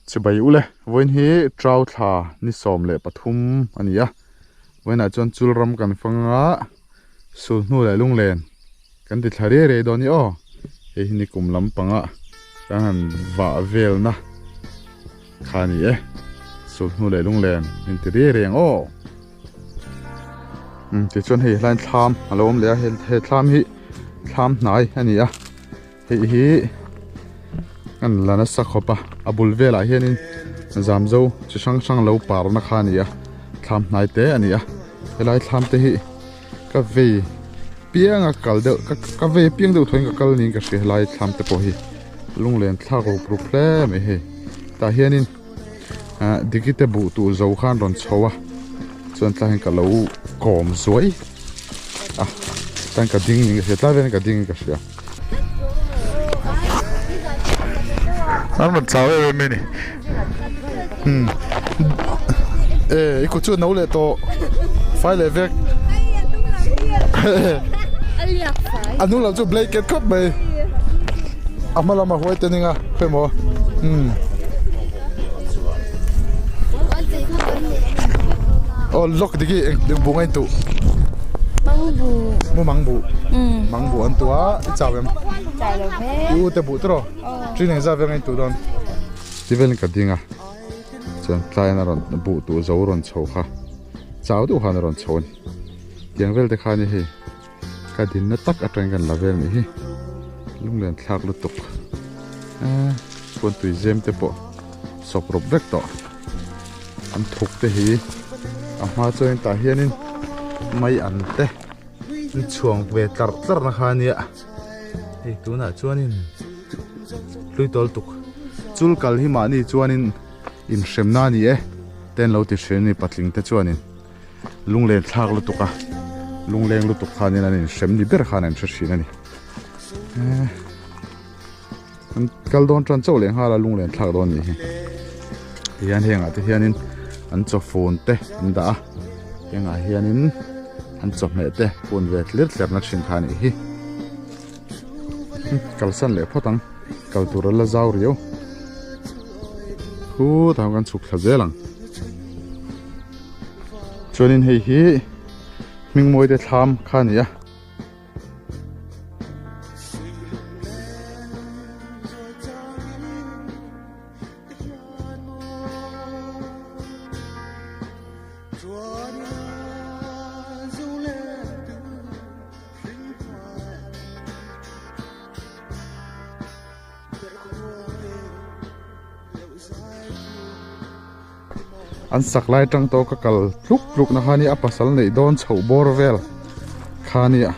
Chibai ule, vawiin hi Trau thla ni 13 a ni a, vawiinah chuan chul ram kan fang a, sulhnu leh lunglen kan ti thla riai riai dawn i aw, hei hi nikum lampanga kan han vah velna kha a ni e, sulhnu leh lunglen min ti riai riai ang aw. Umm tichuan hei helaiin thlam a lo awm leh a, he thlam hi thlam hnai a ni a. Hei hi an la nasa khawp a, a bul velah hianin zamzo chi hrang hrang lo parna kha a ni a, thlam hnai te a ni a, helai thlam te hi ka vei piang a kal deuh ka ka vei piang deuh thaw in ka kal niin ka hria helai thlam te pawh hi lunglen thlak rup rup hle mai hei tah hianin ah diki te buh tuh zo khan rawn chho a chuan tlai hian ka lo kawm zuai a chuan ka ding niin ka hria tlai velah ka ding in ka hria. An rawn chau em em mai ni umm e i kut chu a no leh tawh fai leh vek a hnung lam chu blanket khawp mai a hma lamah huai te ning a hemaw umm aw lawk dik hi eng bu nge in tuh mumang bu mang bu an tuh a i chau em i u te buh tawh ṭin eng zat vel nge in tuh dawn ti velin ka ding a chuan tlaiin a rawn buh tuh zo rawn chho kha chau deuh khan a rawn chho a ni tiang vel te kha a ni hei. Ka dinna tak atangin kan la vel nih hi lunglen thlak lutuk eee khuan tui zem te pawh sawp rawp vek tawh an thuk te hi a hma chuan tah hianin mai an te an chhuang ve tlarh tlarh na kha ania hei tunah chuanin hlui tawl tuk chul kal hi mahni chuanin inhremna a ni e te an lo ti thin a ni patling te chuanin. Lungleng thlak lutuk a, lungleng lutuk khanin an inhrem ni ber khan an hre thin a ni. An kal dawn tan chauh leh nghal a lunglen thlak dawn nih hi. Tihian hengah te hianin an chawfun te an dah a, hengah hianin an chawhmeh te hun ve tlir tler na thin kha a nih hi. Kalsan leh phawt ang, kal tur a la zau riau. Khutah kan chhuk thla zel ang. Chuanin hei hi hmingmawi te thlam kha a ni a. An sak lai atang tawh ka kal tluk tluk na kha nia a pasal neih dawn chhoh bawr vel kha nia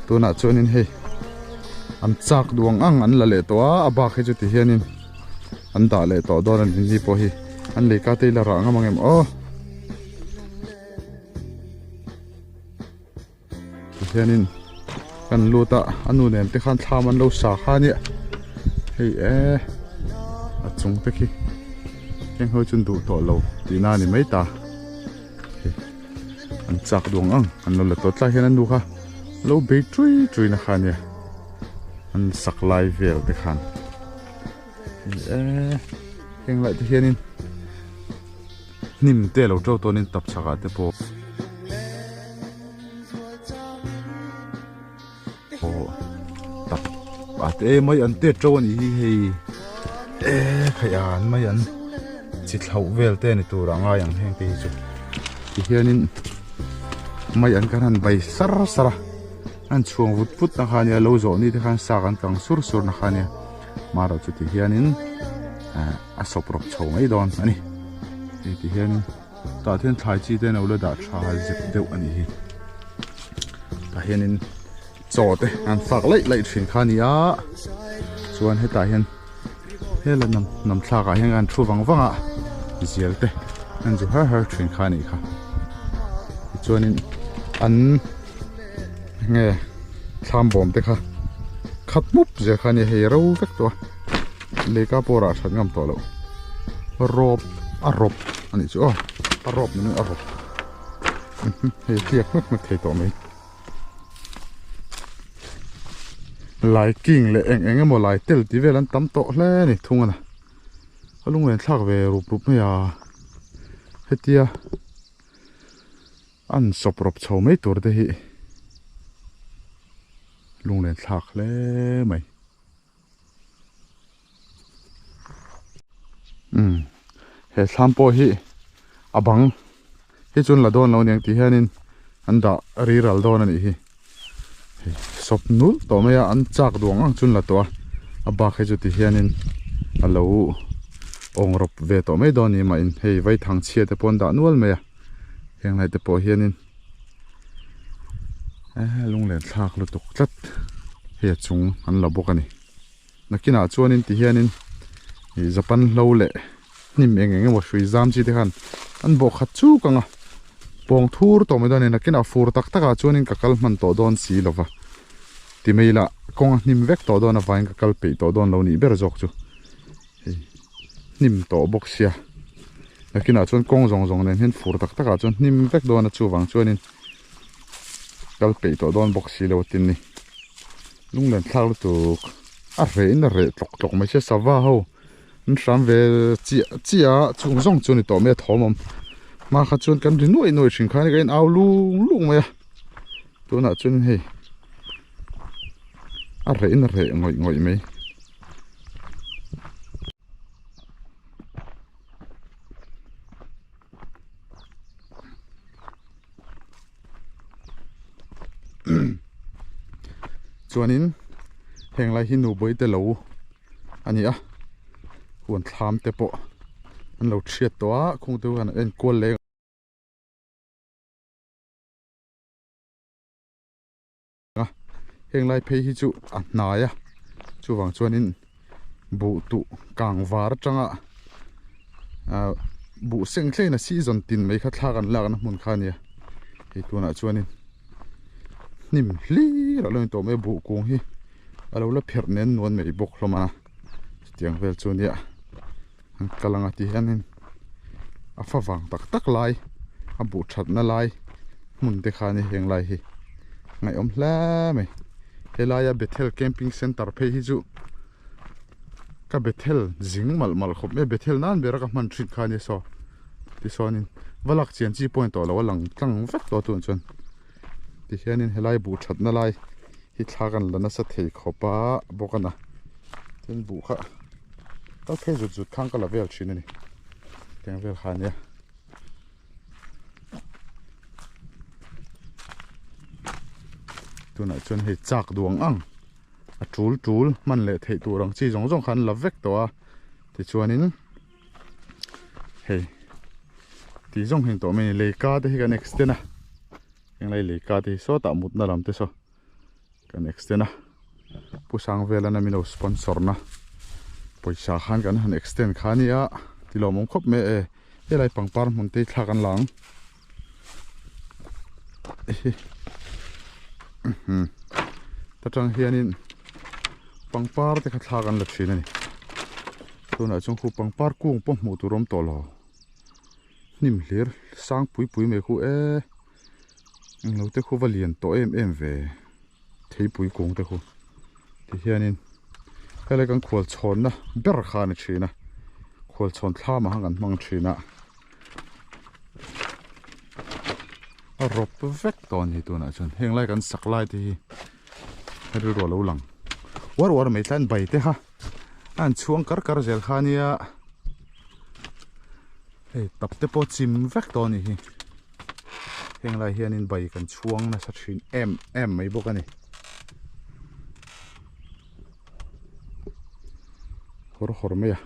tunah chuanin hei an chak duh ang ang an la leh tawh a a bak hi chu ti hianin an dah leh tawh dawn a ni ni pawh hi an lei ka te hi la rah ngam ang em aw. Tihianin kan lut a a nu nen te khan thlam an lo sa kha ania hei e a chung te khi heng ho chu an duh tawh lo tihna a ni mai ta hei an chak duang ang an lo la tawh tlai hian an nu kha lo bei tui tui na kha ania an sak lai vel te khan hei e heng lai te hianin. Hnim te lo to tawnin tap chhakah te pawh aw tap a te mai an te to a nih hi hei e khai an mai an chi thlauh vel te ni tur a ngai ang heng te hi chu tihianin mai an kan han bai sar sar a an chhuang vut vut na kha nia lo zawh ni te khan sa kan kang sur sur na kha nia marawh chu tihianin ah. a sawp rawp chho mai dawn a ni hei ti hian tah hian thlai chi te an lo la dah tha zep deuh a nih hi tah hianin chaw te an fak laih laih thin kha a ni a chuan hetah hian hela nam nam thlak ah hian an thu vang vang a zial te an zu har har thin kha a nih kha tichuanin an enge thlam bawm te kha khat mup zel kha a ni hei ro vek tawh a. Lehkha pawh rah that ngam tawh loh rawp a rawp a nih chu aw a rawp ni mai a rawp hei hliak hmek hmek thei tawh mai lai king leh eng eng emaw lai tel tih vel an tam tawh hle a ni thung a na. A lunglen thlak ve rup rup mai a, hetia an sawp rawp chho mai tur te hi lunglen thlak hle mai. Umm he thlam pawh hi a bang hi chuan la dawn lo aniang tih hianin an dah riral dawn a nih hi hei sawp nulh tawh mai a an chak duang ang chuan la tawh a a bak hi chu ti hianin a lo awng rawp ve tawh mai dawn a ni mahin hei vaithang chhia te pawh an dah nual mai a heng lai te pawh hianin. Ehe lunglen thlak lutuk tlat hei a chung an la bawk a ni nakinah chuanin ti hianin ih japan hlo leh hnim eng eng emaw hrui zam chi te khan an bawh khat chuk ang a pawng thur tawh mai dawn a ni nakinah fur tak takah chuanin ka kal hman tawh dawn si lova ti mai ila kawng a hnim vek tawh dawn avangin ka kal peih tawh dawn lo nih ber zawk chu. Hei hnim tawh bawk sia nakinah chuan kawng zawng zawng nen hian fur tak takah chuan hnim vek dawn a chuvang chuanin kal peih tawh dawn bawk si lo a tin ni lunglen thlak lutuk a reh in a reh tlawk tlawk mai sia sava ho an hram ve chiah chiah a chung zawng chu a ni tawh mai a thawm awm hma kha chuan kan ri nuaih nuaih thin khan ka in au lung lung mai a tunah chuan hei a reh in a reh ngawih ngawih mai. Chuanin heng lai hi nubawih te lo a ni a huan thlam te pawh an lo thiat tawh a khung te khan an enkual leh. A heng lai phei hi chu a hnai a chuvang chuanin buh tuh kang var atanga ah buh seng thlengin a season tin mai kha thla kan lakna hmun kha a nia hei tunah chuanin hnim hlir a lo in tawh mai a buh kung hi a lo la pherh nen nuan mai bawk hlawm a chutiang vel chu nia an kal anga ti hianin a fa vang tak tak lai a buh thatna lai hmun te khan heng lai hi ngaihawm hle mai helaia Bethel camping center phei hi chu ka Bethel zing malh malh khawp mai a Bethel nan bera ka hman thin kha ania saw tichuanin va lak chian chi pawh a ni tawh lo a lang tlang vek tawh tunah chuan tihianin helai buh thatna lai hi thla kan la nasa thei khawp a bawk a na tin buh kha. Kal phei zut zut khan ka la vel thin a ni tiang vel kha ania tunah chuan hei chak duang ang a tul tul hman leh theih tur ang chi zawng zawng khan la vek tawh a tichuanin hei tih zawng heng tawh mai a ni lei ka te hi kan extend a henglai lei ka te hi sawtah mutna lam te saw. Kan extend a, Pu Sangvelana min lo sponsor na pawisa khan kan han extend kha ania ti lawmawm khawp mai e, helai pangpar hmun te hi thla kan la ang ta tang hianin pangpar te kha thla kan la thin a ni tunah chuan khu pangpar kung pawh hmuh tur a awm tawh lo hnim hlir sang pui pui mai khu e. Englo te khu va lian tawh em em ve theipui kung te khu ti hianin helai kan khual chhawnna ber kha a ni thin a khual chhawn thlam ah khan kan hmang thin a a rawp vek tawh a ni tunah chuan heng lai kan sak lai te hi rilru a lo lang uar uar mai tlan bai te kha a han chhuang kar kar zel kha ania hei tap te pawh chim vek tawh a ni hi. Heng lai hianin bai kan chhuang nasa thin em em mai bawk a ni. Hawr hawr mai a.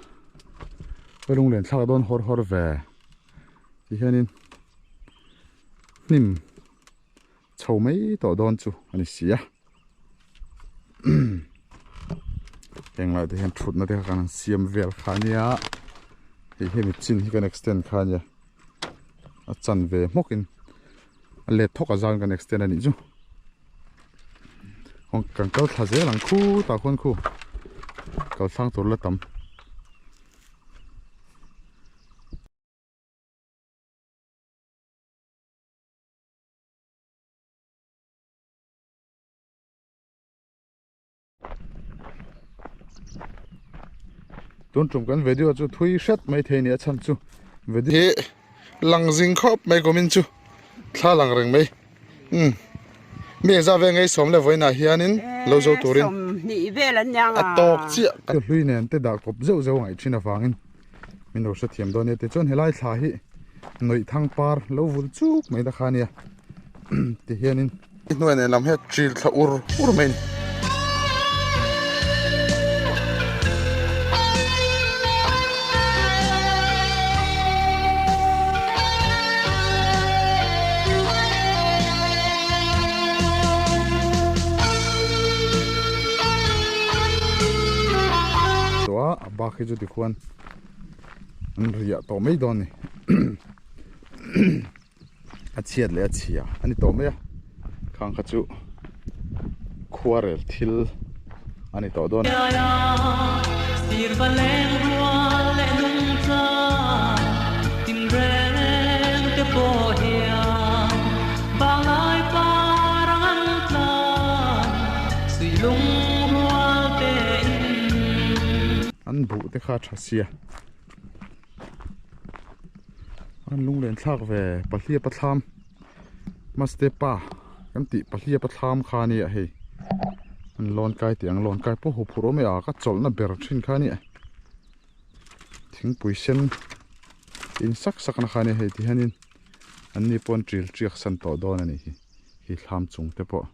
Ka lunglen thlak dawn hawr hawr ve. Ti hianin hnim chho mai tawh dawn chu a ni si a. Heng lai te hian thutna te kha kan han siam vel kha ania. Hei hemi chin hi kan extend kha ania. A chan ve hmawk in a let thawk a zan kan extend a nih chu. Kan kal thla zel ang khu tah khuan khu kal thlang tur la tam. Tun tum kan video chu thui hret mai thei nia chhan chu video hi lang zing khawp mai kumin chu thla lang reng mai umm mi engzah vel ngei sawm leh vawiinah hianin lo zo turin a tawk chiah kan hlui nen te dah kawp zeuh zeuh ngaih thin avangin min lo hrethiam dawn nia tichuan helai thla hi nawih thang par lo vul chuk mai ta kha ania tihianin hnuai nen lam hian ṭil thla ur ur mai a ni. A bak hi chu tikhuan an riah tawh mai dawn a ni a chhiat leh a chhia a ni tawh mai a khang kha chu khuarel thil a ni tawh dawn. An buh te kha a tha sia an lunglen thlak ve pahliap a thlam maste pa kan tih pahliap a thlam kha a nia hei an lawn kai tih ang lawn kai pawh huphurh awm e a ka chawlhna ber thin kha a nia. Thingpui sen in sak sak na kha a nia hei ti hianin an ni pawh an ṭil ṭiak san tawh dawn a nih hi hi thlam chung te pawh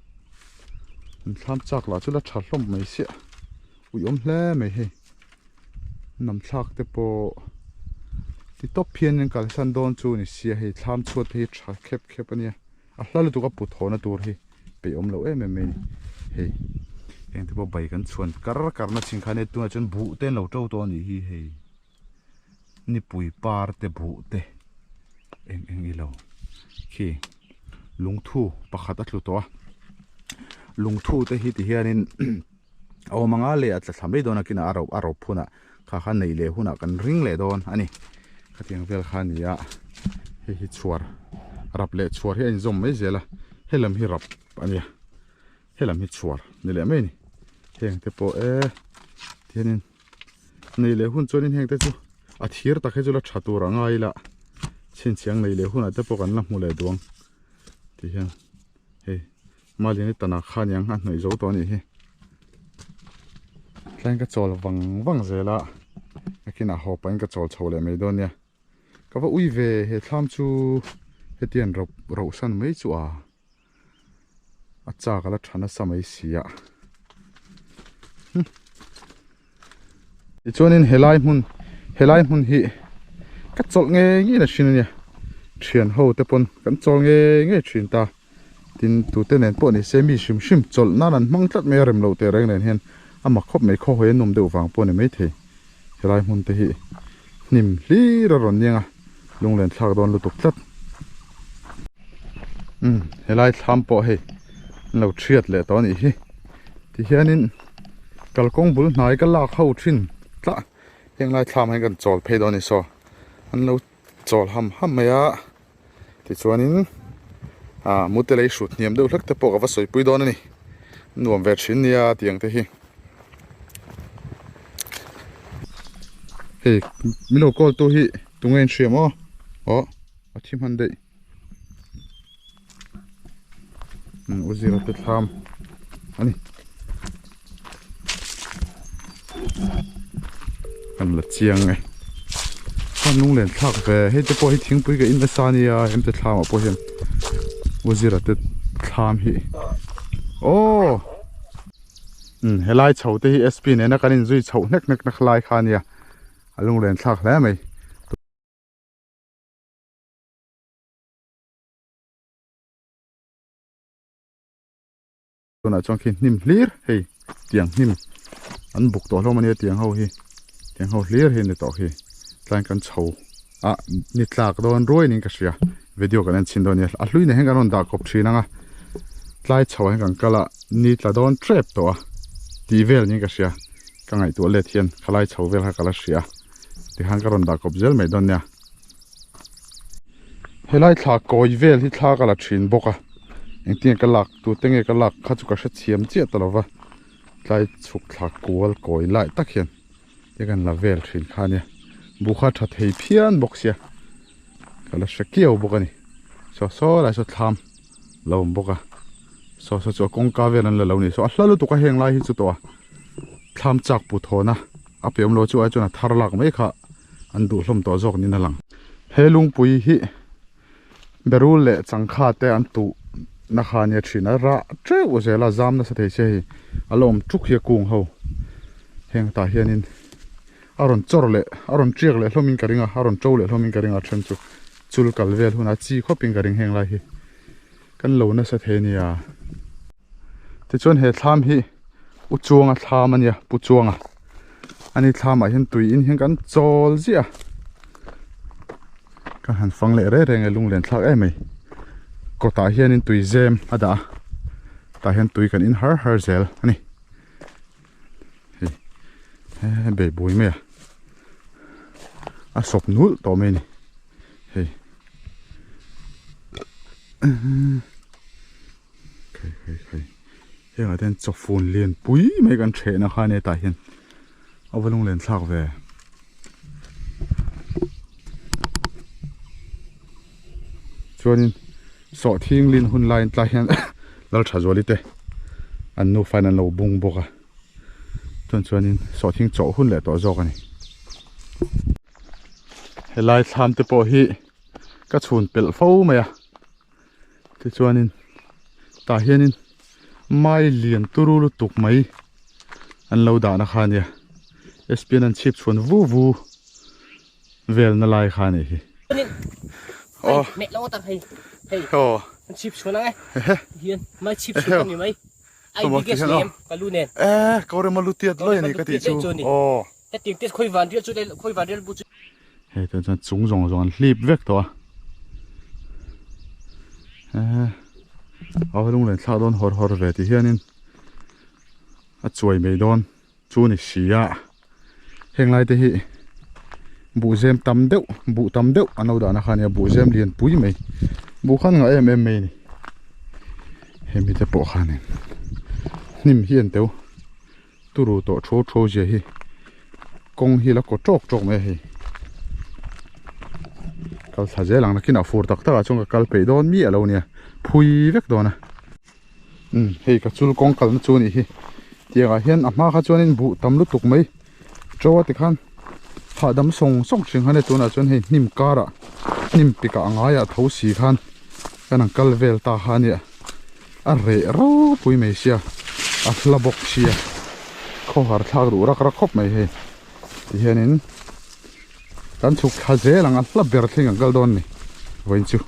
an thlam chak lah chu la ṭha hlawm mai siah ui awm hle mai hei nam thlak te pawh ti tawp hian an kalsan dawn chu ni sia hei thlam chhuat te hi ṭha khep khep a nia. A hla lutuk a put haw na tur hi peih awm loh em em mai a ni. Hei heng te pawh bai kan chhuan kar kar na chin kha nia tunah chuan buh te an lo to tawh a nih hi hei nipui par te buh te eng eng ilo khi lungthu pakhat a tlu tawh a lungthu te hi ti hianin a awm anga leh a tla thla mai dawn a kinah a ro a ro phunah kha kha neih leh hunah kan ring leh dawn a ni khatiang vel kha a ni a hei hi chhuar rap leh chhuar hi a inzawm mai zel a helam hi rap a nia helam hi chhuar ni leh mai a ni heng te pawh e tihianin nei leh hun chuanin heng te chu a thir tak hi chu la tha tur a ngai ila chhinchhiang nei leh hunah te pawh kan la hmu leh duang tihian hei. Maliani tanah kha aniang a hnawih zo tawh a nih hi. Tlaiin ka chawl vang vang zel a, a kinah haw pahin ka chawl chho leh mai dawn nia. Ka va ui ve he thlam chu hetiang ro rohsan mai chu a a chak a la tha nasa mai si a. Tichuanin helai hmun helai hmun hi ka chawlh ngei ngei na thin a nia thian ho te pawn kan chawl ngei ngei thin ta tin tute nen pawh ni se mi hrim hrim chawlh nan an hmang tlat mai a rem loh teh reng nen hian a mak khawp mai khaw hawi a nawm deuh vang pawh a ni maithei helai hmun te hi hnim hlir a rawn niang a lunglen thlak dawn lutuk tlat umm helai thlam pawh hei an lo thiat leh tawh a nih hi tihianin kalkawng bul hnai ka lak ho thin tlah heng lai thlam ah hian kan chawl phei dawn a ni saw an lo chawl ham ham mai a tichuanin ah mute lei hrut hniam deuh hlek te pawh ka va sawi pui dawn a ni nuam ve thin nia tiang te hi hei min lo call tu hi tunge in hria maw aw a thi hman daih. U zira te thlam a ni kan la chiang e chuan lunglen thlak ve hei te pawh hi thingpui ka in nasa ania hem te thlam ah pawh hian u zira te thlam hi aw umm helai chho te hi sp nena kan inzui chhoh hnek hnek na khalai kha ania a lunglen thlak hle mai. Tunah chuan khi hnim hlir hei tiang hnim an buk tawh hlawm ania tiang ho hi tiang ho hlir hi a ni tawh hi tlaiin kan chho a ni tlak dawn ruai niin ka hria video kan en chhin dawn ania a hlui nen hian kan rawn dah kawp thin ang a tlai chho ah hian kan kal a ni tla dawn tep tawh a tih vel niin ka hria ka ngaihtuah let hian khalai chho vel kha ka la hria tikhan ka rawn dah kawp zel mai dawn nia. Helai thla kawi vel hi thla ka la thin bawk a engtin nge ka lak tute nge ka lak kha chu ka hrethiam chiah ta lova tlai chhuk thla kual kawi lai tak hian. Te kan la vel thin kha ania buh kha tha thei phian bawk sia ka la hre kiau bawk a ni saw saw lai saw thlam lo awm bawk a saw saw chu a kawngka vel an la lo ni saw a hla lutuk a heng lai hi chu tawh a thlam chak put hawn a a pe awm lo chu ai chuan a thar lak mai kha an duh hlawm tawh zawk niin a lang he lungpui hi berul leh changkha te an tuh na kha ania thin a rah teuh zel a zam nasa thei se hei a la awm tuk hi a kung ho heng tah hianin a rawn chawr leh a rawn tiak leh hlawmin ka ring a a rawn to leh hlawmin ka ring a then chu chul kal vel hunah chi khawpin ka ring heng lai hi kan lo nasa thei ania tichuan he thlam hi u chuanga thlam ania pu chuanga ani thlamah hian tui in hian kan chawl ziah a ka han fang leh reng reng e lunglen thlak em mai kawtah hianin tui zem a dah a tah hian tui kan in har har zel a ni hei he bei bui mai a a sawp nulh tawh mai a ni hei khai khai khai hengah te hian chawfun lian pui mai kan thehna kha ania tah hian a va lunglen thlak ve chuanin sawhthing lin hun laiin tlai hian Lalthazuali te an nufa in an lo bung bawk a chuan chuanin sawhthing chawh hun leh tawh zawk a ni helai thlam te pawh hi ka chhun pelh fo mai a. Tichuanin tah hianin mai lian turu lutuk mai an lo dahna kha ania S_P_N an chhip chhuan vu vu velna lai kha anih hi. Aw aw e ko rema lu tiat lawih ani ka tih chu aw. Hei tah chuan chung zawng zawng an hlip vek tawh a ehe a lunglen thlak dawn hawr hawr ve ti hianin a chuai mai dawn chu ni si a heng lai te hi buhzem tam deuh buh tam deuh an lo dahna kha a nia buhzem lian pui mai buh khan ngah em em mai a ni hemi te pawh khanin hnim hi an teuh. Turu tawh tho tho zia hi kawng hi la kaw tawk tawk mai a hei kal thla zel ang nakinah fur tak tak ah chuan ka kal peih dawn miah lo ania phui vek dawn a umm hei ka chul kawng kalna chu a nih hi tiang ah hian a hma kha chuanin buh tam lutuk mai to a tikhan hahdam sawng sawng thin khan e tunah chuan hei hnim karah hnim pikah a ngaiah tho si khan kan han kal vel ta kha a nia. A reh ropui mai sia a hla bawk sia khawhar thlak duh rak rak khawp mai hei tihianin kan chhuk thla zel ang a hla ber thleng ang kal dawn ni vawiin chu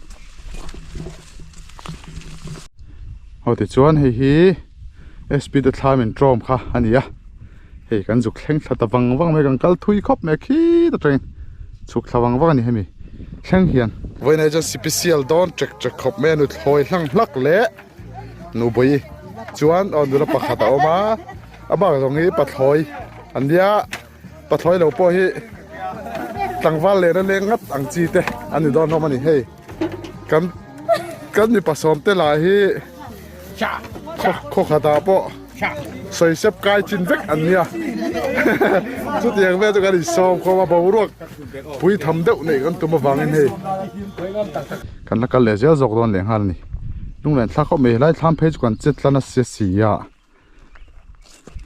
aw tichuan hei hi sp te thla min tawm kha a ni a hei kan zuk thleng thla ta vang vang mai kan kal thui khawp mai a khit atangin chhuk thla vang vang a ni hemi thleng hian. Vawiinah chuan sipisial dawn ṭek ṭek khawp mai a nuthlawi hlang hlak leh nubui chuan aw nula pakhat a awm a a bak zawng hi pathlawi an nia pathlawi lo pawh hi tlangval leh na leng ngat ang chi te an ni dawn hlawm a ni hei kan kan mipa sawm te lah hi khaw khatah pawh. Sawi sep kai chin vek an nia chutiang vel chu kan insawm khawm a boruak pui tham deuh neih kan tum avangin hei kan la kal leh zel zawk dawn leh nghal a ni lunglen thlak khawp mai helai thlam phei chu kan chet tla nasa si a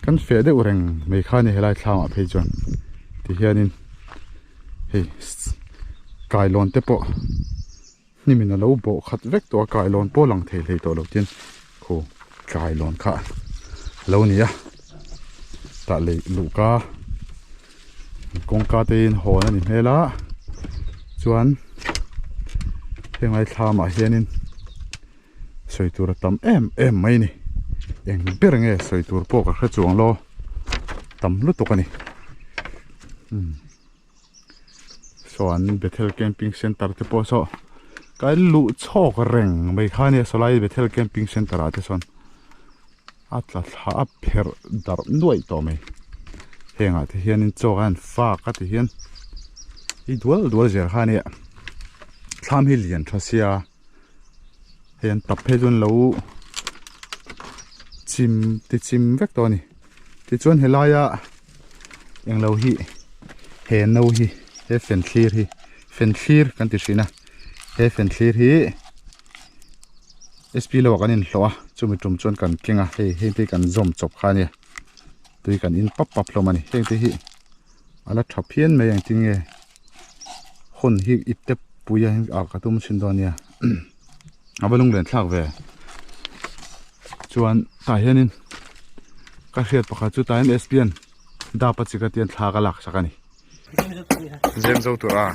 kan feh deuh reng mai kha a ni helai thlam ah phei chuan tihianin hei kailawn te pawh. Hnimin a lo bawh khat vek tawh a, kailawn pawh lang thei hlei tawh lo tin khu kailawn kha a lo ni a, tah lei luhka kawngka te in hawn a ni hmel a chuan henglai thlamah hianin sawi tur a tam em em mai a ni eng ber nge sawi tur pawh ka hre chuang lo tam lutuk a ni umm. Saw an Bethel Camping Center te pawh saw ka in luh chhawk reng mai kha ania sawlai Bethel Camping Center ah te sawn a tla thla a pherh darh nuaih tawh mai hengah te hianin chaw a han fak a ti hian i dual dual zel kha ania thlam hi lian tha sia hei an tap phei chuan lo chim ti chim vek tawh a ni tichuan helaia. Englo hi he no hi he fen thlir hi fen thlir kan ti thin a he fen thlir hi sp lo ah kan inhlawh a chumi tum chuan kan keng a hei heng te hi kan zawm chawp kha a nia tui kan in pap pap hlawm a ni heng te hi a la tha phian mai engtin nge hawn hi ip te pui a ah ka tum thin dawn a nia a va lunglen thlak ve chuan tah hianin ka hriat pakhat chu tah hian sp an dap a chi ka tian thla ka lak sak a ni zem zo tur a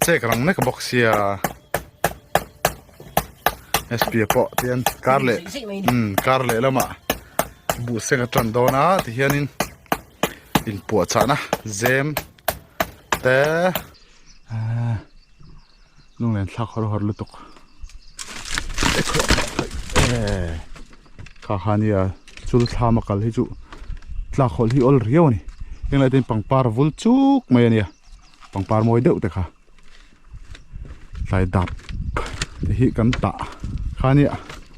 chek rang mek bawk sia sp pawh tian kar leh umm kar leh lamah buh seng a tan dawn a tihianin inpuahchahna zem te ahh lunglen thlak hawr hawr lutuk kha kha nia chul thlam a kal hi chu tlak hawlh hi awl riau a ni heng lai te hian pangpar vul chuk mai a nia pangpar mawi deuh te kha. Tlai dap te hi kan tah kha nia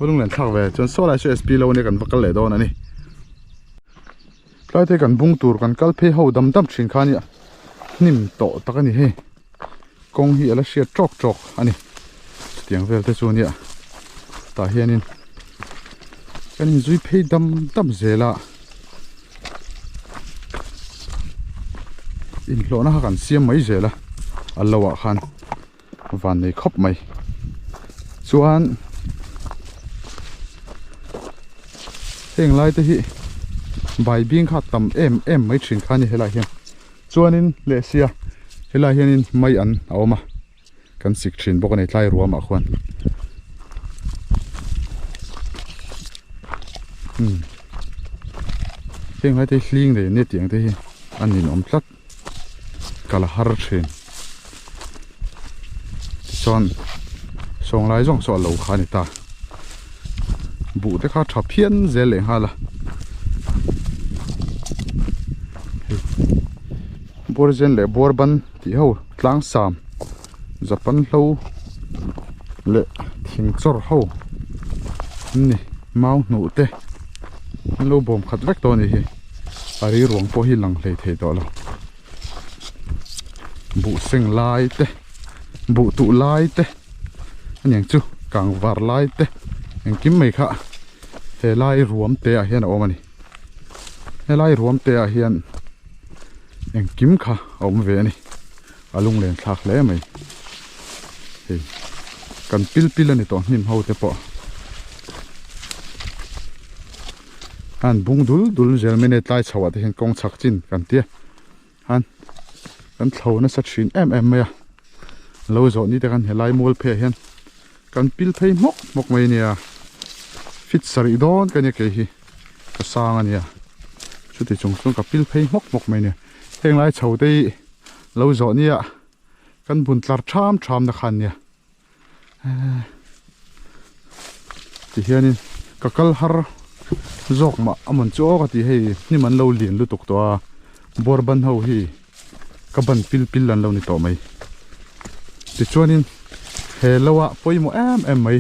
lunglen thlak ve chuan saw lai saw sp lo ania kan va kal leh dawn a ni tlai te kan bung tur kan kal phei ho dam dam thin kha nia hnim tawh tak a ni hei kawng hi a la hriat tawk tawk a ni chutiang vel te chu ania tah hianin kan inzui phei dam dam zel a. Inhlawhna kha kan siam mai zel a a lo ah khan van nei khawp mai chuan heng lai te hi bai bing kha tam em em mai thin kha a ni helai hian chuanin leh sia helai hianin mai an a awm a. Kan sik thin bawk a ni tlai ruam ah khuan umm heng lai te hi hling nei ania tih ang te hi a ninawm tlat kal a har thin tichuan sawng lai zawng saw a lo kha a ni ta buh te kha tha phian zel leh nghal a hei bawrzen leh bawrban tih ho. Tlangsam Japan hlo leh thing chawr ho an ni mau hnuh te an lo bawm khat vek tawh a nih hi a ri ruang pawh hi lang hlei thei tawh lo buh seng lai te buh tuh lai te aniang chu kang var lai te engkim mai kha he lai ruam te ah hian a awm a ni helai ruam te ah hian. Engkim kha a awm ve a ni a lunglen thlak hle mai hei kan pil pil a ni tawh hnim ho te pawh an bung dul dul zel mai a ni tlai chho ah te hian kawng chhak chin kan tia han kan thlo nasa thin em em mai a lo zawh ni te khan helai mual phei ah hian kan pil phei hmawk hmawk mai a nia fit sarih dawn ka nia kei hi. Ka sang a nia chuti chung chuan ka pil phei hmawk hmawk mai a nia heng lai chho te hi lo zawh nia kan bun tlar tham tham na kha an nia ti hianin ka kal har zawk mah a mawn chu aw ka ti hei hnim an lo lian lutuk tawh a bawr ban ho hi ka ban pil pil an lo ni tawh mai tichuanin he lo ah pawimawh em em mai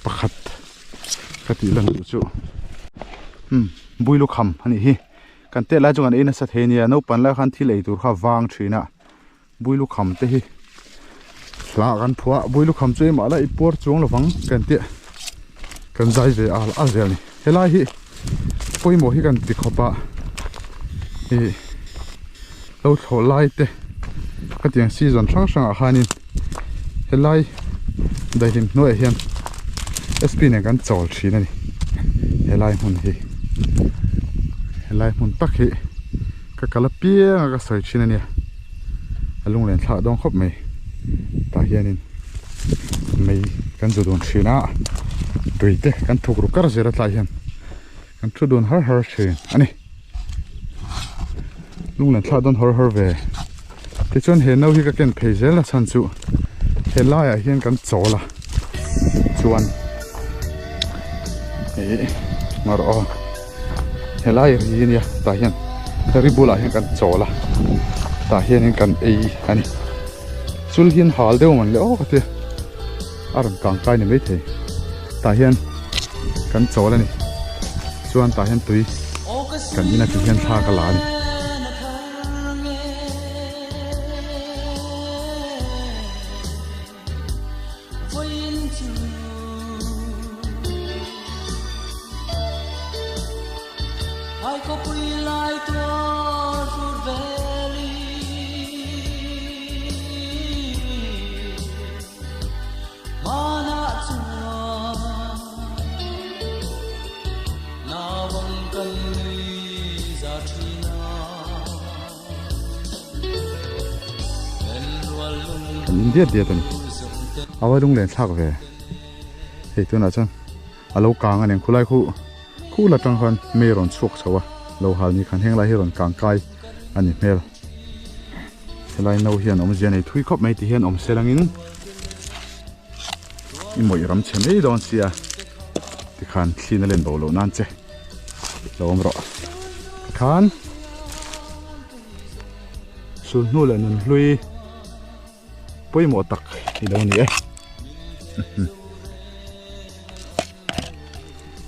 pakhat ka tih lan duh chu umm builukham a nih hi kan tet lai chu kan ei nasa thei a nia naupang lai khan thil ei tur kha a vang thin a builukham te hi hla kan phuah a builukham chu engmah la i puar chuang lovang kan tia kan zai ve al al zel a ni helai hi pawimawh hi kan ti khawp a ih lo thlawh lai te khatiang season hrang hrang ah khanin helai daihlim hnuaiah hian sp nen kan chawl thin a ni helai hmun hi helai hmun tak hi ka kal apiang a ka sawi thin a nia a lunglen thlak dawn khawp mai tah hianin mei kan zu dun thin a tui te kan thuk ru kar zel a tlai hian kan thu dun har har thin a ni lunglen thlak dawn hawr hawr ve tichuan he no hi ka ken phei zel na chhan chu he laiah hian kan chawl a chuan ih mar aw helai ri ania tah hian ri bulah hian kan chawl a tah hianin kan ei a ni chul hian hal deuh man le aw ka tia a rawn kang kai ni maithei tah hian kan chawl a ni. Chuan tah hian tui kan in atang hian thla ka la a ni. Kan in diat diat a ni a va lunglen thlak ve hei tunah chuan a lo kang a ni ang khulai khu khul atang khan mei a rawn chhuak chho a lo hal ni khan heng lai hi a rawn kang kai a ni hmel helai no hian awmzia nei thui khawp mai ti hian awm se langin i mawih ram chhe mai dawn sia tikhan thli na len bo loh nan che lo awm rawh tikhan sulhnu leh nun hlui pawimawh tak i lo ni e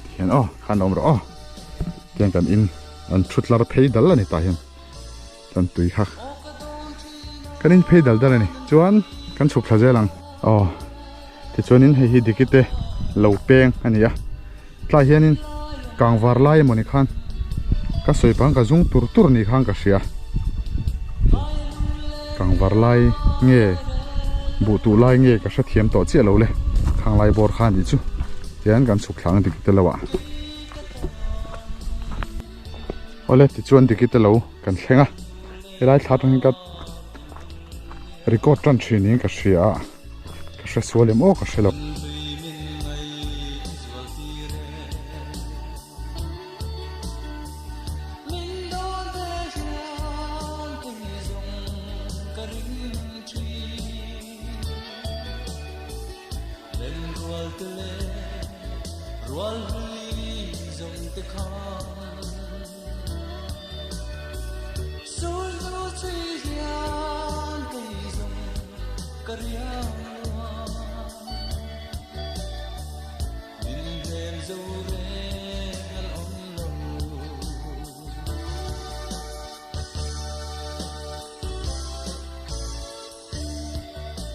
tihian aw khan awm rawh aw tiang kan in an thut lar phei dal a ni tah hian. Chuan tui kha kan in phei dal dal a ni chuan kan chhuk thla zel ang aw tichuanin hei hi diki te lo peng a ni a tlai hianin kang var lai emawni khan ka sawi pang ka zung tur tur ni khan ka hria kang var lai nge buh tuh lai nge ka hrethiam tawh chiah lo le khang lai bawr khan tih chu tian kan chhuk thla ang diki te lo ah. Awle tichuan diki te lo kan thleng a helai thla atang hian ka record tan thin niin ka hria a ka hre sual em aw ka hre lo.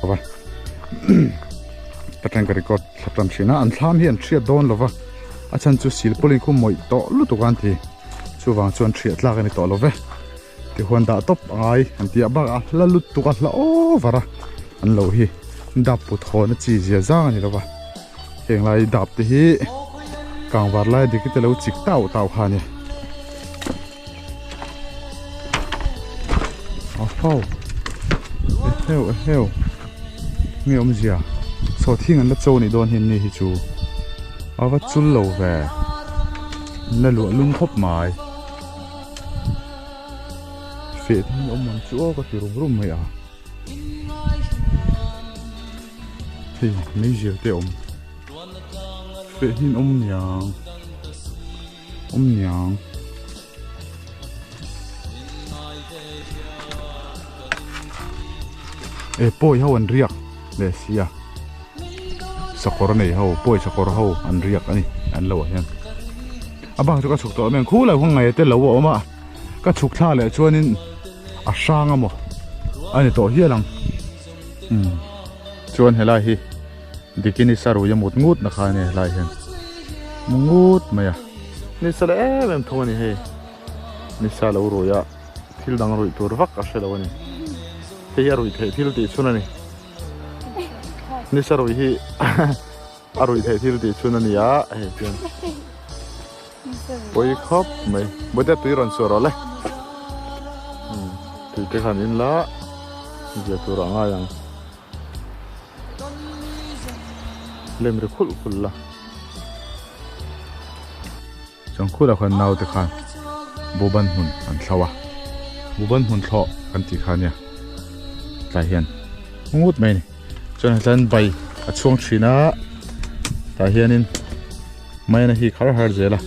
Va ka tang ka record thla tan thin a an thlam hi an hriat dawn lova a chhan chu silpaulin khu mawih tawh lutuk a an ti chuvang chuan hriat tlak a ni tawh lo ve tihuan dah tawp a ngai an tih ah bakah a hla lutuk a hla over a an lo hi dap put hawn a chi zia zang a ni lova heng lai dap te hi kangvar lai dik te lo chik tau tau kha a ni. Aw eheu eheu nge awmzia saw thing an la cho nih dawn hian ni hi chu a va chul lo ve an la luah lum khawp mai feh te hian awm ang chu aw ka ti rum rum mai a hei meizial te a awm feh hi an awm niang. Awm niang. E pawi ho an riak leh sia sakawr nei ho pawi sakawr ho an riak ani an lo ah hian a bak chu ka chhuk tawh em khu lo kha ngai te lo a awm a ka chhuk thla leh chuanin a hrang a maw ani tawh hial ang umm chuan helai hi. Dikini sarui a mut ngut na kha a ni helai hian mu ngut mai a nisa leh em em thung a ni hei nisa lo rui a thil dang ruih tur vak a hre lo a ni hei hi a ruih theih thil tih chhun a ni nisa ruih hi a ruih theih thil tih chhun a ni a hei chuan pawi khawp mai bawihte tui rawn suah rawh le tui te khan in la zia tur ah ngai ang. Lem ri khulh khulh la. Chuan khulah khuan naute khan buban hmun an thlo a, buban hmun thlawh kan tih kha ania tlai hian ngut mai a ni. Chuan hetiang bai a chhuang thin a, tah hianin maina hi khar har zel a.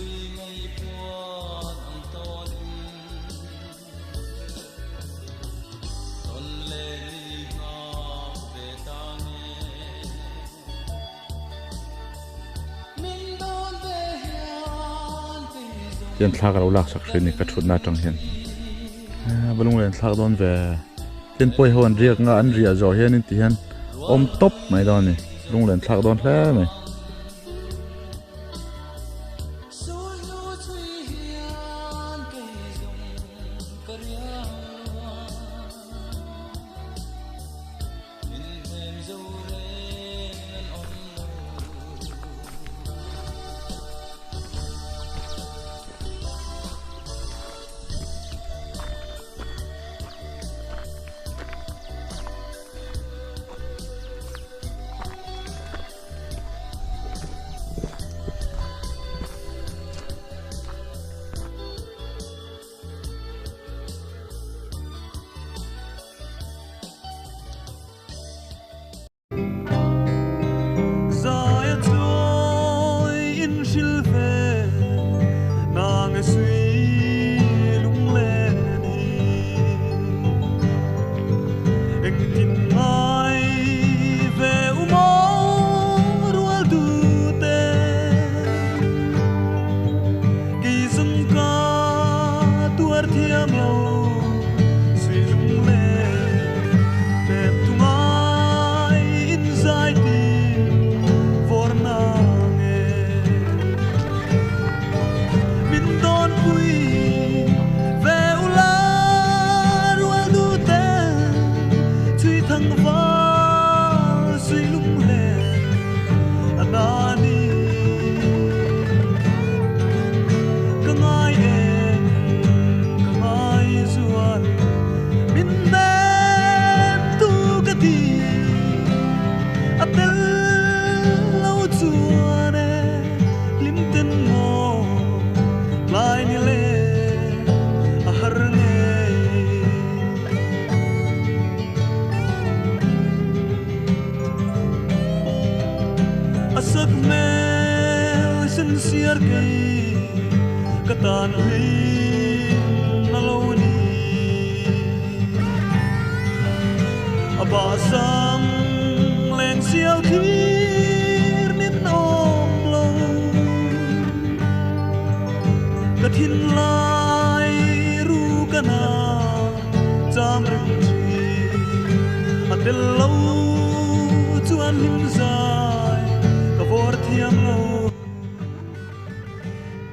Tian thla ka lo lak sak hrin ni ka thutna atang hian a va lunglen thlak dawn ve tin pawi ho an riak nga an riah zawh hian in ti hian awm tawp mai dawn a ni lunglen thlak dawn hle mai.